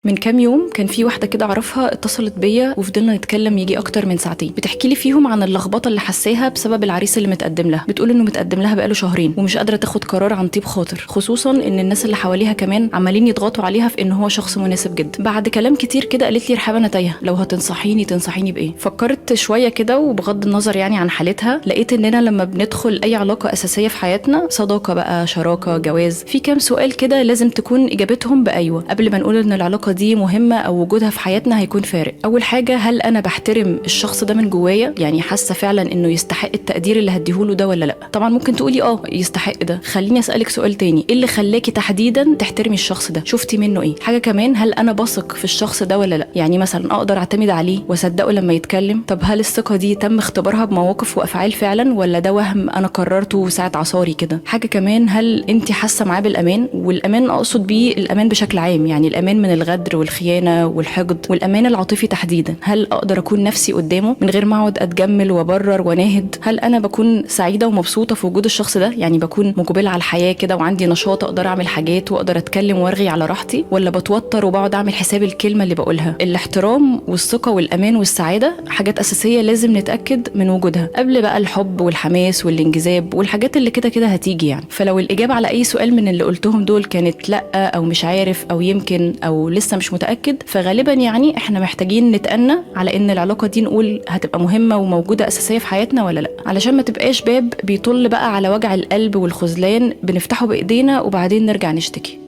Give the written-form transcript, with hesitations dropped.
من كام يوم كان في واحدة كده اعرفها اتصلت بيا وفضلنا نتكلم يجي اكتر من ساعتين، بتحكي لي فيهم عن اللخبطة اللي حساها بسبب العريس اللي متقدم لها. بتقول انه متقدم لها بقاله شهرين ومش قادرة تاخد قرار عن طيب خاطر، خصوصا ان الناس اللي حواليها كمان عمالين يضغطوا عليها في ان هو شخص مناسب جدا. بعد كلام كتير كده قالت لي رحاب انا تايهه، لو هتنصحيني تنصحيني بايه؟ فكرت شوية كده، وبغض النظر يعني عن حالتها لقيت اننا لما بندخل اي علاقة اساسية في حياتنا، صداقه بقى، شراكه، جواز، في كام سؤال كده لازم تكون اجابتهم بايوه قبل ما نقول ان العلاقة دي مهمة او وجودها في حياتنا هيكون فارق. اول حاجه، هل انا بحترم الشخص ده من جوايا؟ يعني حاسه فعلا انه يستحق التقدير اللي هديهوله ده ولا لا؟ طبعا ممكن تقولي اه يستحق ده. خليني اسالك سؤال تاني، ايه اللي خلاكي تحديدا تحترمي الشخص ده؟ شفتي منه ايه؟ حاجة كمان، هل انا بثق في الشخص ده ولا لا؟ يعني مثلا اقدر اعتمد عليه واصدقه لما يتكلم؟ طب هل الثقة دي تم اختبارها بمواقف وافعال فعلا ولا ده وهم انا قررته ساعة عصاري كده؟ حاجة كمان، هل انت حاسه معاه بالامان؟ والامان اقصد بيه الامان بشكل عام، يعني الامان من الغدر والخيانة والحقد، والامان العاطفي تحديدا. هل اقدر اكون نفسي قدامه من غير ما اقعد اتجمل وابرر واناهد؟ هل انا بكون سعيدة ومبسوطة في وجود الشخص ده؟ يعني بكون مقبله على الحياة كده وعندي نشاط اقدر اعمل حاجات واقدر اتكلم وارغي على راحتي، ولا بتوتر وبقعد اعمل حساب الكلمة اللي بقولها؟ الاحترام والثقة والامان والسعادة حاجات اساسية لازم نتاكد من وجودها قبل بقى الحب والحماس والانجذاب والحاجات اللي كده كده هتيجي يعني. فلو الاجابة على اي سؤال من اللي قلتهم دول كانت لا او مش عارف او يمكن او لسه مش متاكد، فغالبا يعني احنا محتاجين نتأنى على ان العلاقة دي نقول هتبقى مهمة وموجودة اساسية في حياتنا ولا لا، علشان ما تبقاش باب بيطل بقى على وجع القلب والخذلان بنفتحه بايدينا وبعدين نرجع نشتكي.